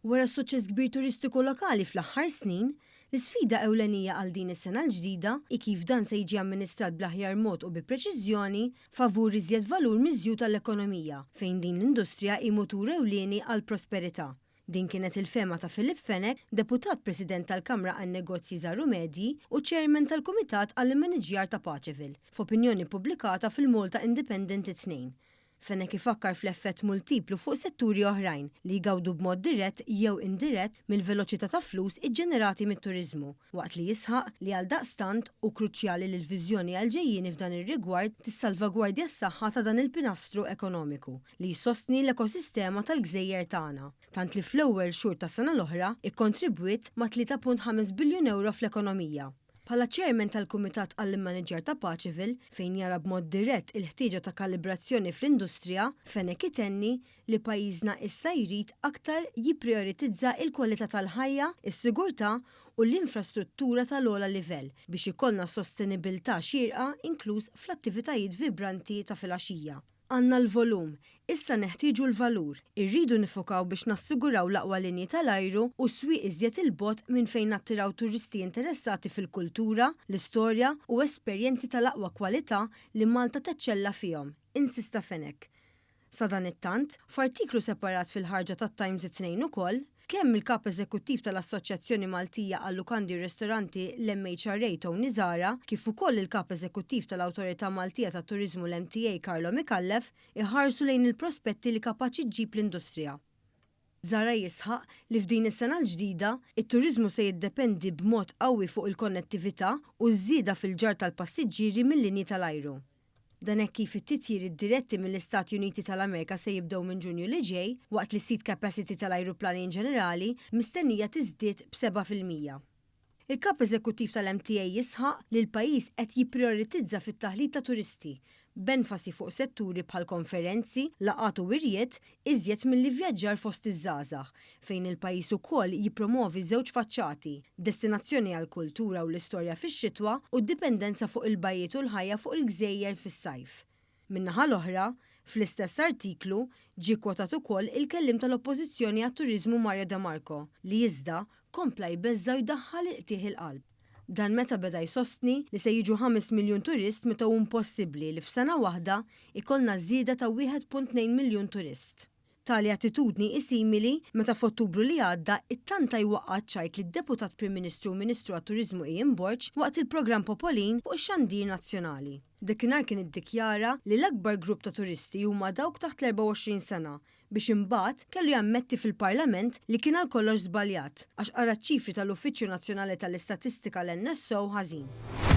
Wara s-suċċess kbir turistiku lokali fl-aħħar snin, l-isfida ewlenija għal din is-sena l-ġdida hi kif dan se jiġi amministrat bl-aħjar mod u bi preċiżjoni favur iżjed valur miżjud għall-ekonomija fejn din l-industrija hi mutur ewlieni għall-prosperità. Din kienet il-fehma ta' Philip Fenech, Deputat President tal-Kamra għan-Negozji Żgħar u Medji u Chairman tal-Kumitat għall-Immaniġjar ta' Paceville, f'opinjoni ppubblikata fil-Malta Independent it-Tnejn. Fenech ifakkar fl-effett multiplu fuq setturi oħrajn li jgawdu b'mod dirett jew indirett mill-veloċità ta' flus iġġenerati mit-turiżmu, waqt li jisħaq li għaldaqstant hu kruċjali li l-viżjoni għall-ġejjieni f'dan ir-rigward tissalvagwardja s-saħħa ta' dan il-pilastru ekonomiku li jsostni l-ekosistema tal-gżejjer tagħna, tant li fl-ewwel xhur tas-sena l-oħra kkontribwiet ma' 3.5 biljun ewro fl-ekonomija. Bħala Chairman tal-Kumitat għall-Immaniġġjar ta' Paceville, fejn jara b'mod dirett il-ħtieġa ta' kalibrazzjoni fl-industrija, Fenech itenni li pajjiżna issa jrid aktar jipprijoritizza il-kwalità tal-ħajja, is-sigurtà u l-infrastruttura tal-ogħla livell biex ikollna sostenibilità xierqa inkluż fl-attivitajiet vibranti ta' filgħaxija. Għandna l-volum, issa neħtieġu l-valur. Irridu nifokaw biex nassiguraw l-aqwa linji tal-ajru u swieq iżjed 'il bogħod minn fejn nattiraw turisti interessati fil-kultura, l-istorja u esperjenzi tal-aqwa kwalità li Malta teċċella fihom, insista Fenech. Sadanittant, f'artiklu separat fil-ħarġa tat-Times it-Tnejn ukoll, Kemm il-Kap Eżekuttiv tal-Assoċjazzjoni Maltija għal-Lukandi u Ristoranti l-MHRA Tony Zahra kif ukoll il-Kap Eżekuttiv tal-Awtorità Maltija tat-Turiżmu l-MTA Carlo Micallef iħarsu lejn il-prospetti li kapaċi ġġib l-industrija. Zahra jisħaq li f'din is-sena l-ġdida, it-turiżmu se jiddependi b'mod qawwi fuq il-konnettività u ż-żieda fil-ġarr tal-passiġġieri mil-linji tal-ajru. Dan hekk kif it-titjiriet diretti mill-Istati Uniti tal-Amerika se jibdew minn Ġunju li ġej, waqt li s-seat capacity tal-ajruplani inġenerali mistennija tiżdied b'7%. Il-Kap Eżekuttiv tal-MTA jisħaq li l-pajjiż qed jipprijoritizza fit-taħlit ta' turisti, b'enfasi fuq setturi bħal konferenzi, laqgħat u wirjiet, iżjed milli vvjaġġar fost iż-żgħażagħ, fejn il-pajjiż ukoll jippromovi żewġ faċċati, destinazzjoni għall-kultura u l-istorja fix-xitwa u d-dipendenza fuq il-bajjiet u l-ħajja fuq il-gżejjer fis-sajf. Min-naħa l-oħra, fl-istess artiklu, ġie kkwotat ukoll il-kelliem tal-Oppożizzjoni għat-Turiżmu Mario de Marco, li iżda, kompla jbeżża' u jdaħħal il-qtigħ il-qalb. Dan meta beda jsostni li se jiġu 5 miljun turist meta hu impossibbli li f'sena waħda jkollna żieda ta' 1.2 miljun turist. Tali attitudni hi simili meta f'Ottubru li għadda ittanta jwaqqa' ċ-ċajt lid-Deputat Prim Ministru u Ministru għat-Turiżmu Ian Borg waqt il-programm Popolin fuq ix-xandir nazzjonali. Dakinhar kien iddikjara li l-akbar grupp ta' turisti huma dawk taħt l-24 sena biex imbagħad kellu jammetti fil-Parlament li kien għal kollox żbaljat, għax qara ċ-ċifri tal-Uffiċċju Nazzjonali tal-Istatistika l-NSO ħażin.